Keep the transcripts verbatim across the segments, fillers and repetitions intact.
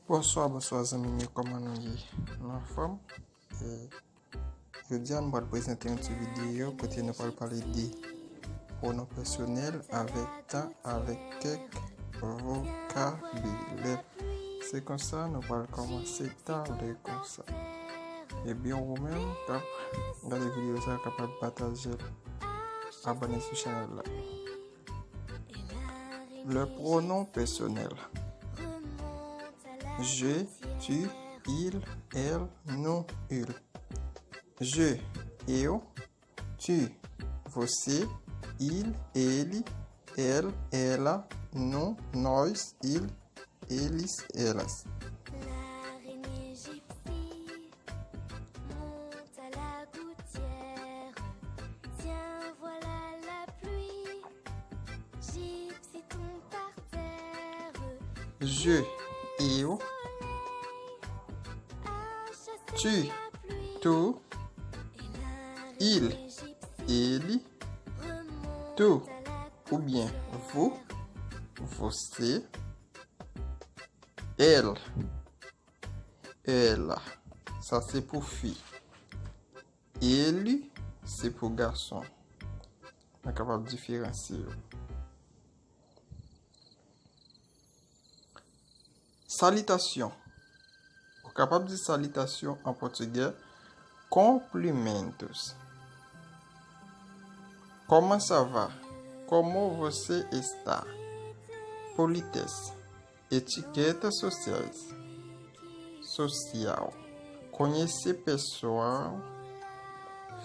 Bonswa, bonswa zanmi m yo, kòman nou ye? Nou anfòm? E jodi a nou pral prezante yon ti videyo kote nou pral pale de pwonon pèsonèl avèk tan, avèk kèk vokabilè. Se konsa nou pral kòmanse talè konsa. Ebyen, ou menm k ap gade videyo sa a kapab pataje l, abòne sou chanèl la. Le pronom personnel. Je, tu, il, elle, nous, il. Je, eu, tu, você, il, ele, ela, ela, no, nós, il, eles, elas. L'araignée gypsy monte à la gouttière. Tiens, voilà la pluie. Gypsy tombe par terre. Je, eu, tu, tu, il, ele, tu, oubyen vous, você, elle, ela. Sa se pou fi. Ele se pou gason. Nou kapab diferansye yo. Salitasyon. Ou kapab di salitasyon an pòtigè, cumprimentos. Como ça vai? Como você está? Politesse. Etiquetas sociais. Social. Conhecer pessoal.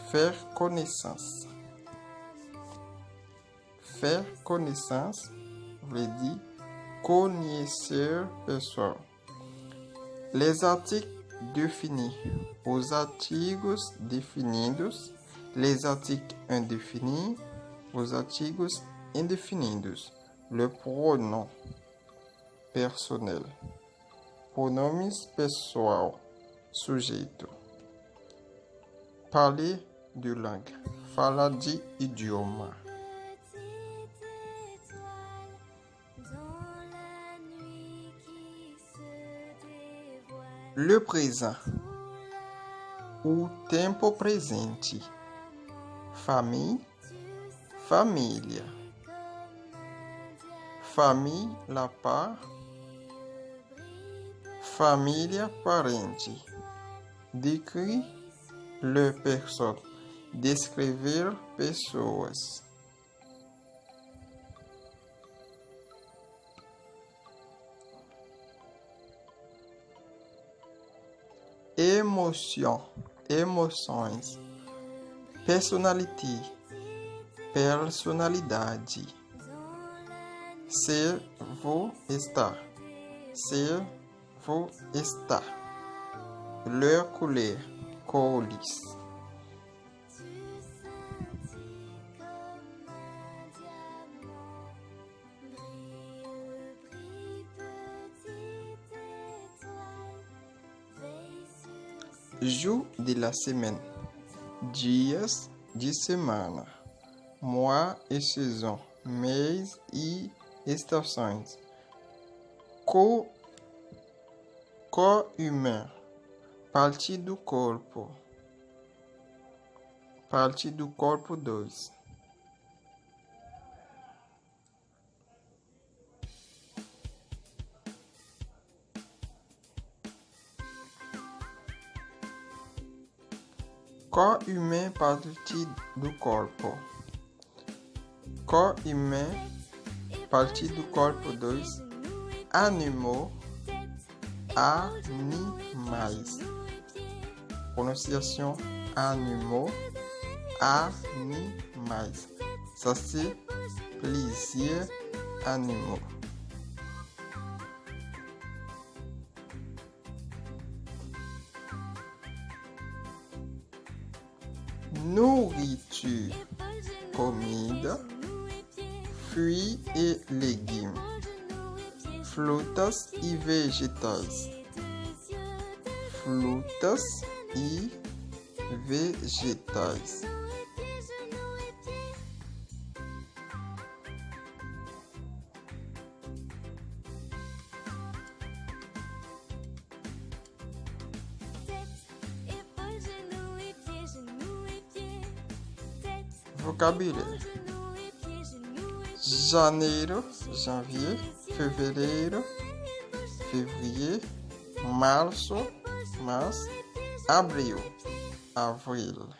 Faire connaissance. Faire connaissance vle di conhecer pessoal. Les articles définis. Os artigos definidos. Les articles indéfinis. Os artigos indefinidos. Le pronom personnel. Pronomes pessoal, sujeito. Parler de langue. Falar de idioma. Le présent. O tempo presente. Famille. Família. Famille, la part. Família, parente. Décrire les personnes. Descrever pessoas. Emoção, emoções. Personality, personalidade. Ser, vou, estar. Ser, vou, estar. Leur, couleur, cores. Jour de la semaine. Dias de semana. Mois e sezon. Mês e estações. Corpo, corpo humano. Parte do corpo. Parte do corpo dois. Corpo humano, parte do corpo. Corpo humano, parte do corpo dois. Animal, animais. Prononsiasyon animal, animais. Sa se plizyè animal. Nourriture, comida. Fruits et légumes. Frutas e vegetais. Frutas e vegetais. Vokabilè: janeiro, janvye, fevereiro, fevriye, março, mas, abril, avril.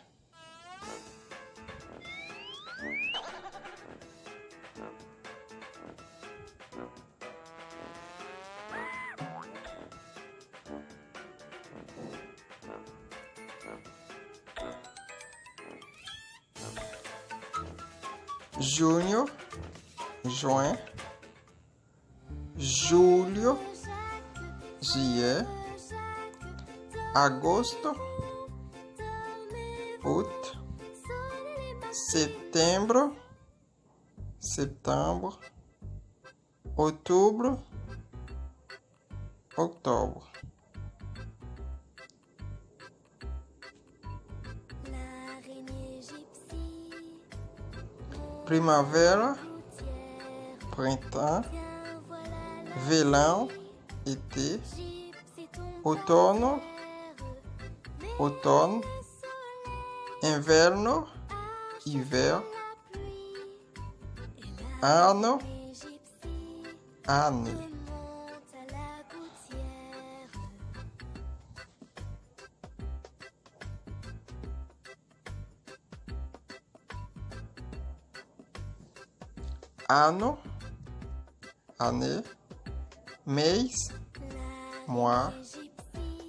Junho, jen. Julho, jiyè. Agosto, out. Setembro, setanm. Outubro, oktòb. Primavera, prentan. Verão, été. Outono, otòn. Inverno, ivè. Ano, ane. Ano, ane. Mês, mwa.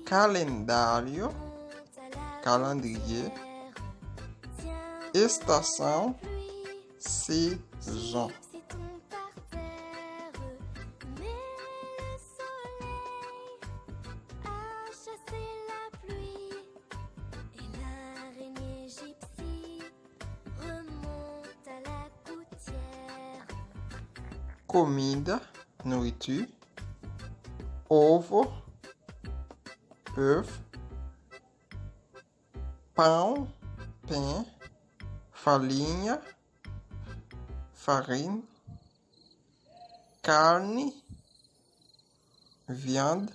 Calendário, kalandriye. Estação, sezon. Comida, nourriture. Ovo, œuf. Pão, pain. Farinha, farine. Carne, viande.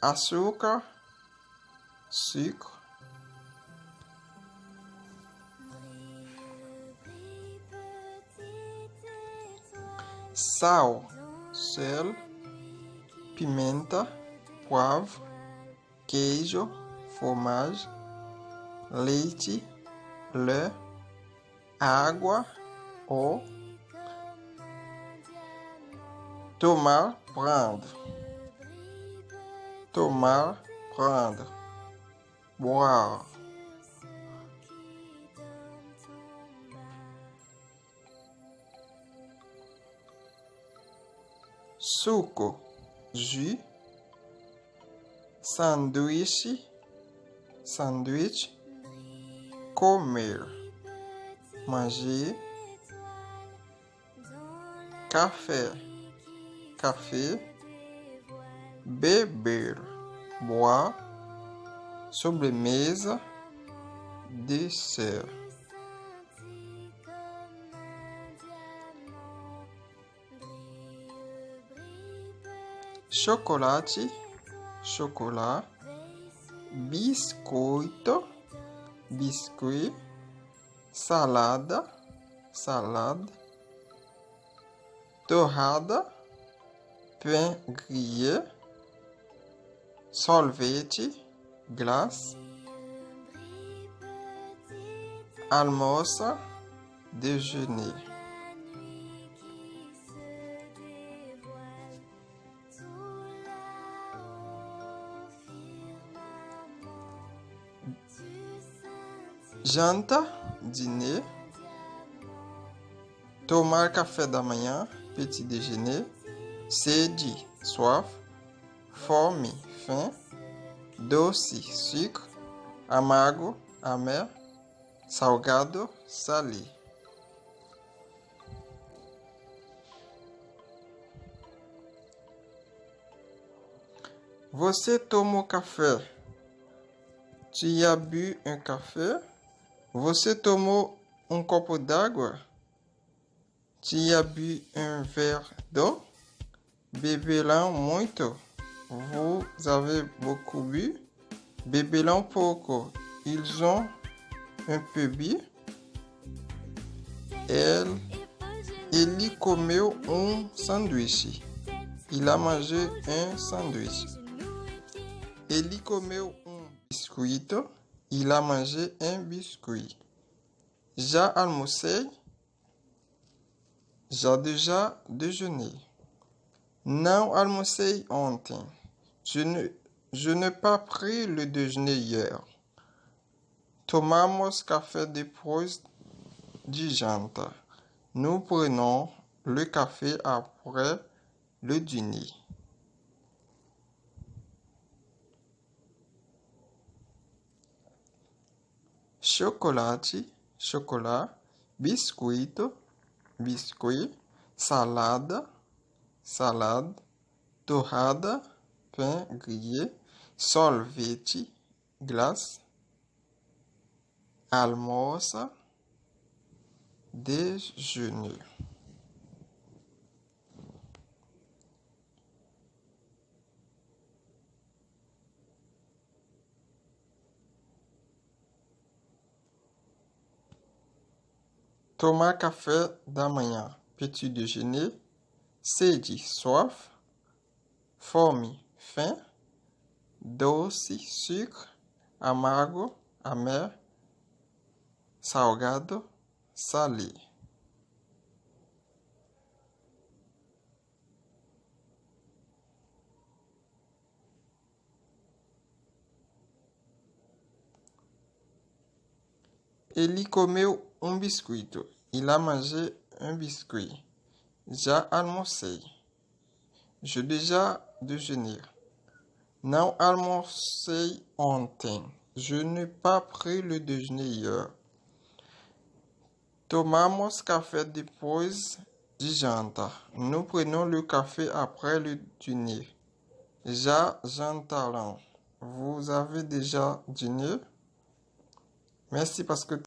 Açúcar, sucre. Sal, sel. Pimenta, poivre. Queijo, fromage. Leite, lait. Água, eau. Tomar, prendre. Tomar, prendre. Boire. Suco, jus. Sanduíche, sandwich. Comer, manje. Café, kafe. Beber, boire. Sobremesa, dessert. Chocolate, chocolat. Biscoito, biscuit. Salada, salad. Torrada, pain grillé. Sorvete, glace. Almoço, déjeuner. Janta, dîner. Tomar café da manhã, petit déjeuner. Sede, soif. Fome, faim. Doce, sucre. Amargo, amer. Salgado, salé. Você tomou café? Tu as bu un café? Você tomou um copo d'água? Tu as bu un verre d'eau? Beberam muito. Vous avez beaucoup bu? Beberam pouco. Ils ont un peu bu. El, Eli comeu um sanduíche. Il a mangé un sandwich. Eli comeu um biscoito. Il a mangé un biscuit. Já almocei. J'ai déjà déjeuné. Não almocei ontem. Je ne, je n'ai pas pris le déjeuner hier. Tomamos café depois de janta. Nous prenons le café après le dîner. Chocolate, chocolat. Biscoito, biscuit. Salada, salade. Torrada, pain grillé. Sorvete, glace. Almoça, déjeuner. Tomar café da manhã, petit déjeuner. Sede, soif. Fome, faim. Doce, sucre. Amargo, amer. Salgado, salé. Ele comeu um biscoito. Il a mangé un biscuit. Já almocei. J'ai déjà déjeuné. Não almocei ontem. Je n'ai pas pris le déjeuner hier. Tomamos café depois de janta. Nous prenons le café après le dîner. Já jantaram. Vous avez déjà dîné? Mèsi paske w